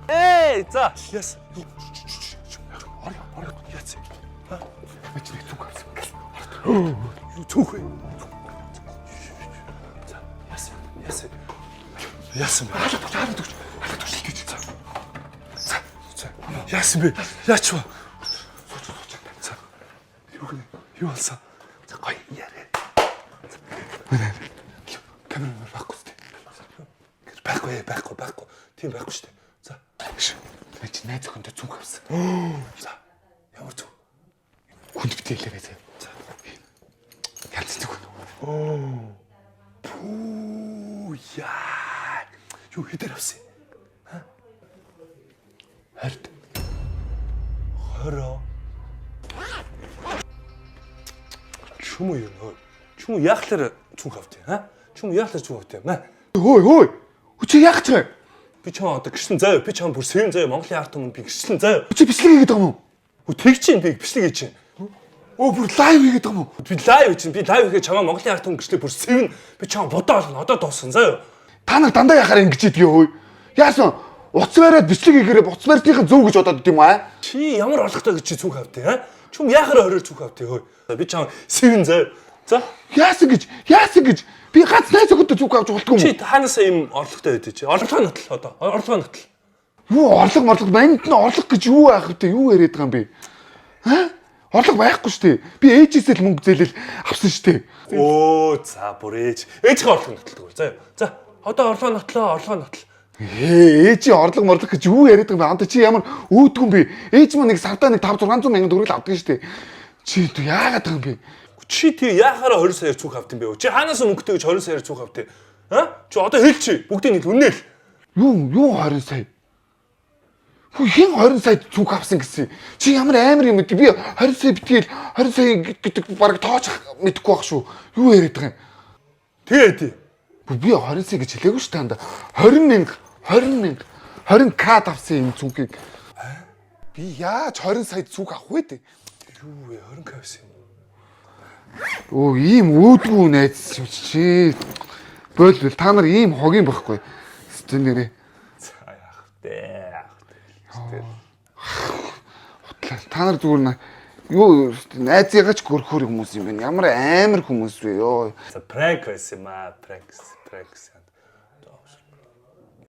Эй, за. Яс. Ор, ор, яц. Би чи нэг цүнх авсан. Юу цүнх вэ? За, яс. Яс. Яасан бэ? Алга төгч, алга төгч. Алга төгч гэж. За. За. Яасан бэ? Яач вэ? За. Юу гэнэ? Юу болсон? За, гоё яриа. Камер мөр байхгүй зү. Байхгүй, байхгүй, байхгүй. Тийм байхгүй шүү дээ. За. Би чи найз охинтой цүнх авсан. За. Ямар зүг? Хүнд битээлээрэй заяа. За. Янз зүг. Пүү яа. Юу хэдээр авсан? 20. 20. Чүм үү нөө? Чүм яахлаар цүнх авт юм, ха? Чүм яахлаар цүнх авт юм, маа? Хөөе, хөөе. Чи яах гэж байгаа юм? Би чам одоо гэрчлэн заяа, би чам бүр сэвэн заяа, Монголын ард түмэн би гэрчлэн заяа. Чи бичлэг хийгээд байгаа юм уу? Хөө тэг чинь би бичлэг хийж чинь. Өө бүр live хийгээд байгаа юм уу? Би live чинь, би live хийгээ чамаа Монголын ард түмэн гэрчлээ бүр сэвэн би чам бодоо олно, одоо дууссан заяа. Та нар дандаа яхаар ингэж идэгий хөөе. Яасан? Утас бариад бичлэг хийгээрээ утас барьсныхаа зөв гэж бодоод идэм юм аа? Чи ямар орлоготой гэж чи цүнх авт юм, ха? Чүм яахаар хороор цүнх авт юм хөө? Би чам сэвэн заяа. За. Яасан гэж? Яасан гэж? Би гац найз охинтой зүг авч болтгүй юм Чи уу? хаанасаа ийм орлоготой байдаг чи? Орлогоо нотл одоо. Орлогоо нотл. Юу орлого морлого манд нь орлого гэж юу байх вэ? Юу яриад байгаа юм бэ? Аа? Орлого байхгүй шүү дээ. Би ээжээсээ л мөнгө зээлэл авсан шүү дээ. Оо за бүр ээж. Ээжийнхээ орлого нотлдог. За. За одоо орлогоо нотлоо, орлогоо нотл. Ээ, ээжийн орлого морлого гэж юу яриад байгаа юм бэ? Анда чи ямар үүдгүй юм бэ? Ээж маань нэг сардаа нэг 5 600 мянган төгрөг л авдаг шүү дээ. Чи юу яагаад байгаа юм бэ? Чи тий яхаараа 20 саяар цүнх авт юм бэ? Чи хаанаас мөнгөтэй гэж 20 саяар цүнх авт юм? А? Чи одоо хэл чи. Бүгдийг нэг үнэ л. Юу 20 сая? Хүү хэн 20 сая цүнх авсан гэсэн? Чи ямар амар юм бэ? Би 20 сая битгээл 20 сая гэдэг баг тооч мэдэхгүй байх шүү. Юу яриад байгаа юм? Тэгээ тий. Би 20 сая гэж хэлээгүй шүү танд. 20 мянга, 20 мянга, 20 к авсан юм цүнхийг. Би яаж 20 сая цүнх авах вэ дээ? Юу вэ? 20 к авсан юм. Өө ийм үүдгүй найз юм чи. Бойл бол та нар ийм хогийн байхгүй. Стэн нэрээ. За яах вэ? Яах вэ? Хутлаа. Та нар зүгээр юу найзыгаа ч гөрхөр хүмүүс юм байна. Ямар амар хүмүүс вэ ёо. За пранк байсан юм аа. Пранк, пранк.